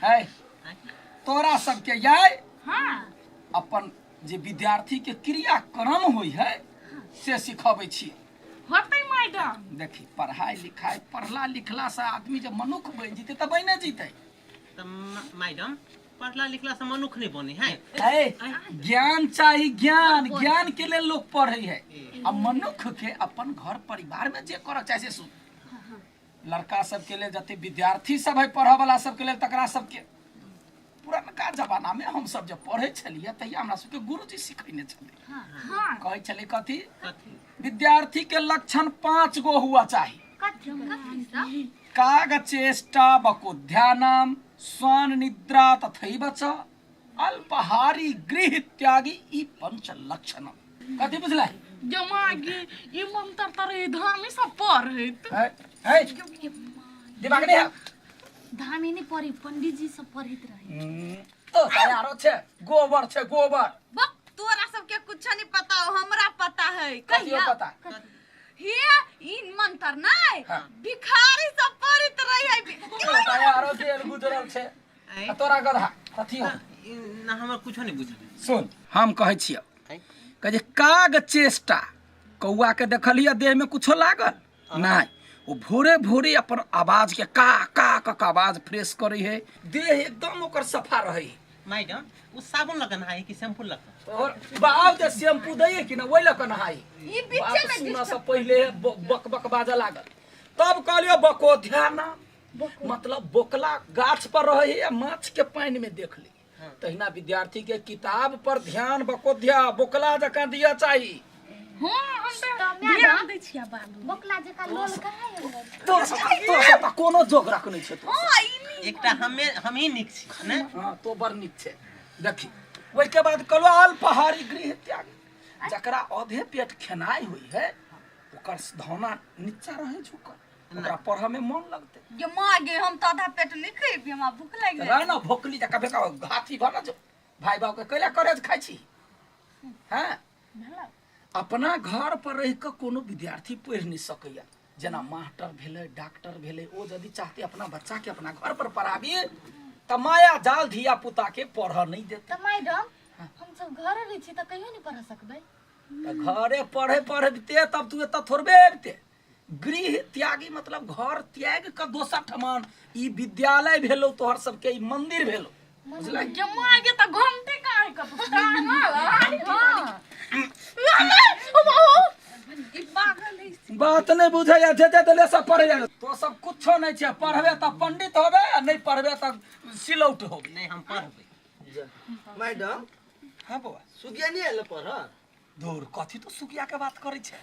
है तोरा सबके याय हाँ अपन जे विद्यार्थी के क्रियाक्रम होइ है से सिखबै छी। होतै मैडम। देखी पढ़ाई लिखाई पढ़ला लिखला से आदमी जब मनुख बनि जेतै तऽ बनि जेतै। तऽ मैडम पढ़ला लिखला से मनुख नहीं बने है। है ज्ञान चाही, ज्ञान, ज्ञान के लेल लोग पढ़े है। आ मनुख के अपन घर परिवार में जे करऽ चाहे से सुन। लड़का सबके लेल जते विद्यार्थी सब है पढ़ऽ वाला सबके लेल तकरा सबके पुरनका जमाना में हम सब जब पढ़े छलियै तहिया हमरा सबके गुरुजी सिखेने छलै। हाँ। कहै छलै कथी? कथी? विद्यार्थी के लक्षण 5 गो हुआ चाही। कथी? कथी सब? काग चेष्टा बको ध्यानम स्वान निद्रा तथैव च अल्पहारी गृह त्यागी ई पंच लक्षणम। कथी बुझलै? जमा गे ई मंत्र तर ई धामी सब पढ़ैत। है, है। दिमाग नहीं है। धामी नहीं पढ़ी, पंडित जी सब पढ़ैत रहे। तो तैयारो छे, गोबर छे, गोबर। बक तोरा सबके कुछ नहीं पता हो, हमरा पता है। कहियो कहिया? पता? हे ई मंत्र नहीं, हाँ। भिखारी सब पढ़ैत रहे है। तो तैयारो गेल गुजरल छे। ऐ? आ तोरा गधा कथी हो? ई ना हमरा कुछो नहीं बुझल। सुन हम कहै छियौ, ऐ? कहै छै काग चेष्टा, कौआ के देखलियै देह में कुछो लागल नहीं, ओ भोरे भोरे अपन आवाज के का का का का आवाज फ्रेश करे है, देह एकदम ओकर सफा रहे है। मैडम ओ साबुन लग नहाई कि शैम्पू लग? तोहर बाप जे शैम्पू दैए कि ना ओहि लग नहाई। ई बीचे बाप में सुनऽ से पहिले बक बक बाजऽ लागल। तब कहलियो बको ध्यान, मतलब बोकला गाछ पर रहे है या माछ के पानि में देख ली। तहिना विद्यार्थी के किताब पर ध्यान बकोध्या बोकला जकाँ दिया चाही। हाँ, हम तऽ तऽ ध्यान मैडम, दै छियै बालू। बोकला जकाँ लोल कहाँ एलै? तोर सब तऽ कोनो जोग रखने छै तोर सब। हाँ, ई नीक। एकटा हमही नीक छी ने? हाँ, तो बड़ नीक छै। देखी ओहिके बाद कहलहुँ अल्पहारी गृह त्याग, जकरा आधे पेट खेनाइ होइ है ओकर धौना नीचा रहे झुकल, ओकरा पढ़ऽ में मन लगतै। गे माँ गे, हम तऽ आधा पेट नहि खेबै, हमरा भूख लागि रह ना भोकली जकाँ बेका हाथी भऽ ना जो भाई बाबू के कैला करेज खाइ छी। हाँ अपना घर पर रहि कऽ कोनो विद्यार्थी पढ़ि नहि सकैया। जेना मास्टर भेलै, डॉक्टर भेलै, ओ यदि चाहते अपना बच्चा के अपना घर पर पढ़ाबी तऽ माया जाल धिया पुता के पढ़ऽ नहि देतै। तऽ मैडम हम सब घरे रहै छी तऽ कहियो नहि पढ़ सकबै। तऽ घरे पढ़े पढ़बिते तब तू एतऽ थोड़बे अबिते। गृह त्यागी मतलब घर त्याग कऽ दोसर ठमान ई विद्यालय भेलौ तोहर सबके, ई मंदिर भेलौ। बुझलै? गे माँ गे, तऽ घंटी काहे कऽ टांगल? हाँ। ई पागल है। बात नहीं बुझैया, जे जे देले सब पढ़ैया। तो सब कुछो नहीं छै, पढ़बे तऽ पंडित होबे आ नहीं पढ़बे तऽ सिलौट होबे। नहीं हम पढ़बै। मैडम। हाँ बौआ। सुगिया नहीं आयल पढ़? दूर कथी तो सुगिया के बात करै छै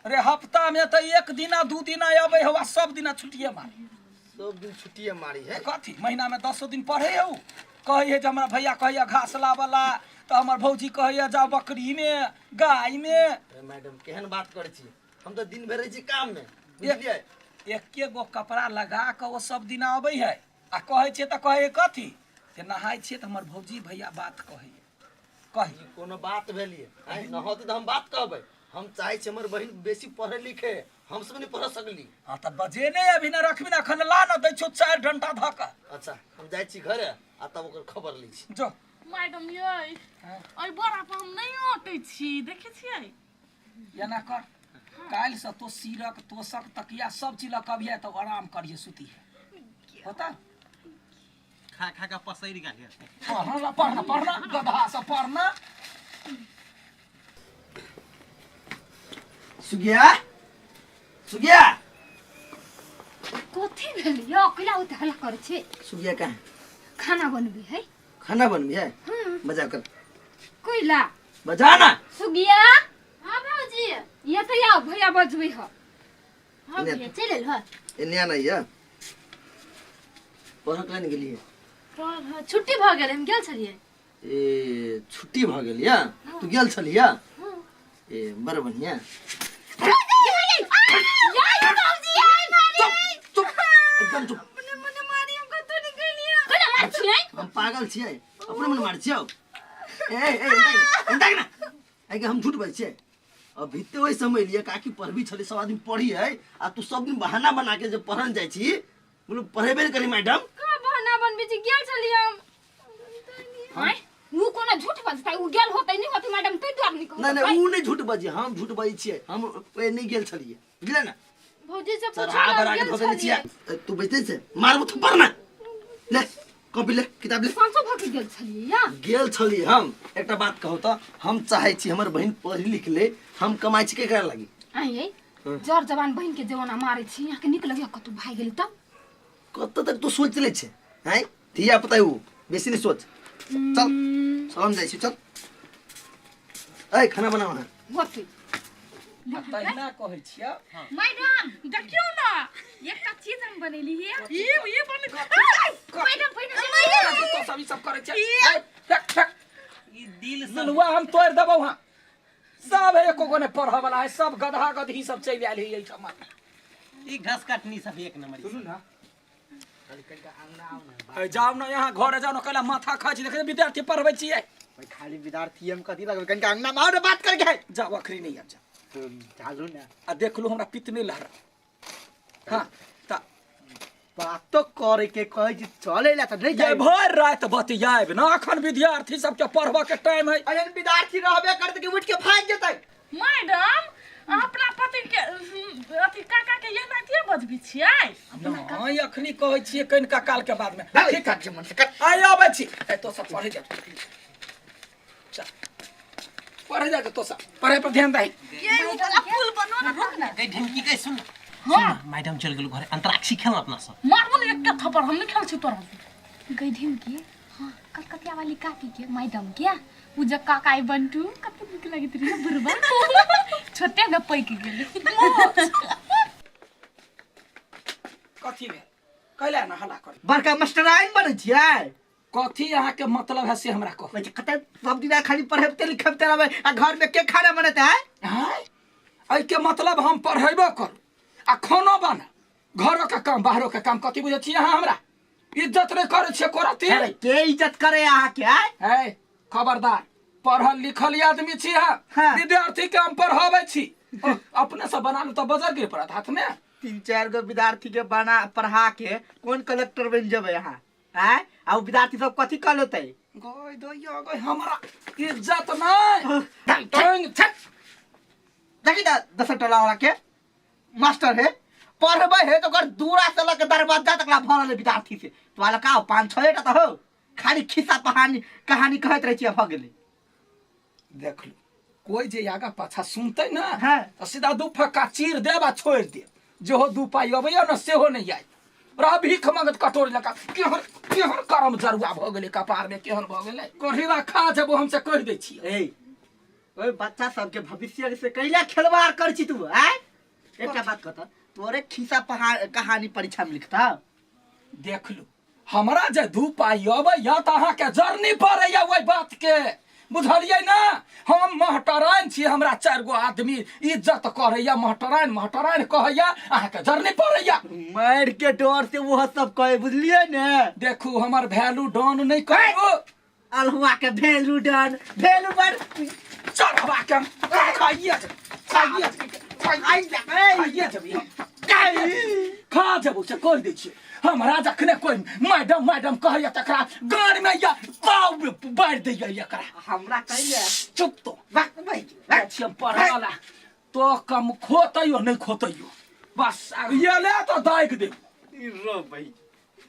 रे? हफ्ता में तऽ एक दिना 2 दिना अबै हवा, सब दिना छुट्टिए मारी। सब दिन छुट्टिए मारी है। कथी महीना में 10 दिन पढ़े हौ? कहै है जे हमरा भैया कहैया घास लाबला, तऽ हमर भौजी कहैया जाओ बकरी में गाय में। अरे मैडम केहन बात करै छी, हम तऽ दिन भरि रहै छी काम में, बुझलियै? एके गो कपड़ा लगा कऽ ओ सब दिना अबै है आ कहै छियै तऽ कहै है कथी जे नहाय छियै तऽ हमर भौजी भैया बात कहैया। कही ई कोनो बात भेलियै? आँय, नहौतै तऽ हम बात कहबै। हम चाहै छी हमर बहिन बेसी पढ़े लिखे, हम सब नहीं पढ़ सकली। हाँ तऽ बजेने अभी न रखबी न, अखन ला न दै छौ 4 डंटा धऽ कऽ। अच्छा हम जाइ छी घरे आ तब ओकर खबर लै छी। जो। मैडम यै, एहि बोरा पर हम नहि अटै छी, देखै छियै? एना कर, काल्हि से तो सीरक तोसक तकिया सब चीज लऽ कऽ अबिहे तऽ आराम करिहे सुतिहे। होता? खा खा कऽ पसरि गेल है। पढ़ना पढ़ना पढ़ना गधा से पढ़ना। सुगिया, सुगिया। कथी भेल यौ? कैला ओते हल्ला करै छी? सुगिया कहाँ? खाना बनबी है। खाना बनबी है? हाँ। बजा कर। कैला? बजा ना। सुगिया। हाँ भौजी। ये तो आओ भैया बजबै ह। हाँ भैया चलि एल ह। एने आना ये। पढ़ऽ कहाँ गेलियै? पढ़ छुट्टी भऽ गेल, हम गेल छलियै। ए छुट्टी भऽ गेल या? तू गेल छलिया? ए बड़ बढ़िया। चुप चुप एकदम चुप। अपने मने मारी, हम कतौ नहीं गेलियै। कोना मार छियै? हम पागल छियै, अपने मने मारै छियौ। ए ए एंदा ना आइ हम झूठ बाजै छियै? अभी ते ओहि समय लिए काकी पढ़बी छलै, सब आदमी पढ़ी है आ तू सब दिन बहाना बना के जब पढ़न जाइ छी, बोलू पढ़ेबे नहि करी मैडम। का बहाना बनबै छी? गेल छलियै। बजतै उ गेल होतै नहीं होतै मैडम तै दुआरे नहीं नहीं कहतै नहीं ऊ नहीं झूठ बजी हम झूठ बजै छियै हम ओए नहीं गेल छलियै बुझले ना भौजी से पूछो चढ़ा ना बढ़ा के गेल धऽ देने छलियै छियै ए, तू बजते छै मारबो थप्पड़ ना ले कॉपी ले किताब ले सांसो भऽ के गेल छलियै या गेल छलियै हम एकटा बात कहू तऽ हम चाहै छी हमर बहिन पढ़ि लिख ले हम कमाइ छी केकरा लागी आइ यै जर जवान बहिन के जवाना मारै छी यहाँ के नीक लगैया कतौ भागि गेली तब कतऽ तक तू सोच ले छै आँय धिया पुता ऊ बेसी नहीं सोच चल चल हम जाइ छी चल ऐ खाना बनाओ अहाँ होतै आ तहिना कहै छियै मैडम देखियौ ना एकटा चीज हम बनेली है ई बन मैडम पहिने तो सब ई सब करै छियै ऐ, फेक फेक ई दिल से ललुआ हम तोड़ि देबौ हँ सब एको गो नहि पढ़ऽ वाला है सब गदहा गदही सब चलि आयल है एहिठाम ई घास काटनी सब एक नंबर सुनू ना ऐ, जाउ ने यहाँ घरे जाउ ने कैला माथा खाइ छी देखै विद्यार्थी पढ़बै छियै भाई खाली विद्यार्थी हम कथी लगबै कनिका अंगना में आओ ने बात करके है जाउ अखरी नहि आब जाउ तो चालू ना आ देखलू हमरा पित्त नहि लहरा हाँ तऽ बात तो करे के कहै छी चले ला तऽ नहीं ये जाय भरि राति बतियाएब ना अखन विद्यार्थी सबके पढ़बऽ के टाइम है अरे विद्यार्थी रहबे करते कि उठ के भाग जेतै मैडम अहाँ अपना पति के अथी काका के एनाहिते बजबै छियै नहि अखनी कहै छियै कनिका काल के बाद में ठीक है मन से कर आइ अबै छी ए तो सब पढ़े जा चल पढ़े जा तो सब पढ़े पर ध्यान दही ये उ वाला पुल बनो ना रुक ना गई ढिमकी गई सुन हाँ मैडम चल गेल घरे अंतराक्षी खेल अपना सब मारबो ने एकटा थप्पड़ हम नहीं खेल छी तोरा गई ढिमकी हाँ कलकतिया वाली काकी के मैडम क्या उ जब काका आई बंटू कते नीक लगैत रहे बुढ़बा छोटे न पैक गेलै कथी भेल कैला ना हल्ला कर बड़का मास्टराइन बनै छियै कथी अहाँ के मतलब है से हमरा कहू वैसे कते सब दिना खाली पढ़ेबते लिखेबते रहबै आ घर में के खाना बनेतै आँय? आँय? एहिके मतलब हम पढ़ेबो करू आ खानो बना घरो के काम बाहरो के काम कथी बुझै छी अहाँ हमरा इज्जत नहि करै छियै कोरती अरे के इज्जत करे अहाँ के आँय? है खबरदार पढ़ल लिखल आदमी छी अहाँ हाँ। विद्यार्थी के हम पढ़ाबै छी अपने से बना लू तऽ बजर गिर पड़त हाथ में तीन चार गो विद्यार्थी के बना पढ़ा के कोन कलेक्टर बन जेबै अहाँ आँय आ उ विद्यार्थी सब कथी कह लेतै गय दैया गय हमरा इज्जत नहि टांग छक देखी ना दस टोला वाला के मास्टर है पढ़बै है तो ओकर दूरा से लऽ के दरवाजा तक ला भरल है विद्यार्थी से तो वाला का पाँच छः टा तऽ हो खाली खिस्सा कहानी कहानी कहैत रहै छियै भऽ गेलै देख लू कोई जे आगा पाछा सुनतै ना हाँ। तऽ सीधा दू फक्का चीर देब आ छोड़ि देब जेहो दू पाइ अबैया ने सेहो नहि आयत रह भीख मंगत कटोरी लगा केहन केहन करम जरुआ भऽ गेलै कपार में केहन भऽ गेलै कोढ़िला खा जेबो हम से कहि दै छियै ए ओए बच्चा सबके भविष्य से कैला खिलवाड़ कर छी तू आय एकटा बात कहता तोरे खिस्सा कहानी परीक्षा में लिखता देख लू हमरा जे दू पाइ अबैया तऽ अहाँके जरनी पड़ैया ओहि बातके बुझलियै ने हम महटराइन छी हमरा चारि गो आदमी इज्जत करैया महटराइन महटराइन कहैया अहाँके जरनी पड़ैया मार के डर से वो सब कहे बुझलिए ने देखू हमर वैल्यू डाउन नहि करू अलहुआ के भेलू डन भेलू बन चल हवा के हम खाइए खाइए खाइए जेबी हम खा जेबू से कहि दै छियै हमरा जखने कोइ मैडम मैडम कहैया तकरा गाड़ में या पाव बारि दैया एकरा हमरा कहिया चुप तो वाह भाई छी हम पढ़े वाला तो कम खोतैयो नहि खोतैयो बस आब ये ले तो दागि देब रो भाई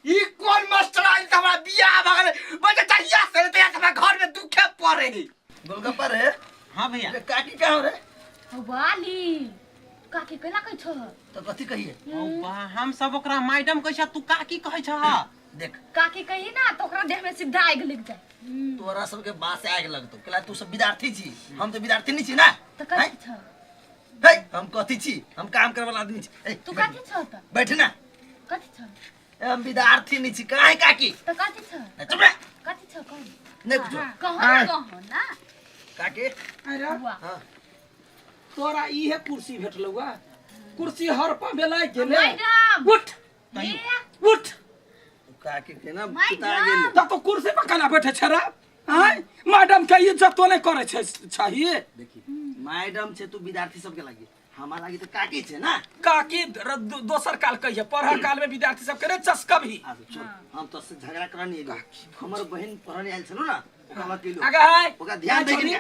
ई कोन मास्टर आइल त हमरा बियाह भ गेलै बच्चा जहिया से तहिया से हमरा घर में दुखे पड़े है गोलगप्पा रे हाँ भैया रे काकी कहाँ रे वाली काकी केना कहै छह तो कथी कहिए ओ बा, हम सब ओकरा मैडम कहै छ तू काकी कहै छ देख काकी कही ना तो ओकरा देह में सीधा आगि लग जाए तोरा सबके बात से आग लगतो केला तू सब विद्यार्थी छी हम तो विद्यार्थी नहीं छी ना तो कथी छह हे हम कथी छी हम काम करे वाला आदमी छी ए, तू बैठ। कथी छह त बैठ ना कथी छह ए, हम विद्यार्थी नहीं छी काहे काकी तो कथी छह ए, चुप रह कथी छह कह नहीं कुछो कहो ना कहो ना काकी अरे वाह हाँ तोरा इहे कुर्सी भेटलौ आ कुर्सी हरपा बेलाय गेलै मैडम उठ ये उठ काकी के ना My पिता गेल त तो कुर्सी पर केना बैठे छै रे आँय मैडम के इज्जतो नहि करै छै चाहिए देखी मैडम छे तू विद्यार्थी सबके लागी हमरा लागी तऽ काकी छै ना। काकी दोसर काल कहिए, पढ़ काल में विद्यार्थी सब करे चस्कभी। आ चल, हम तो से झगड़ा करनी एलो। हमर बहिन पढ़ने आयल छलो ना, ओकरा लग गेलो। आगे है ओकरा ध्यान दे के।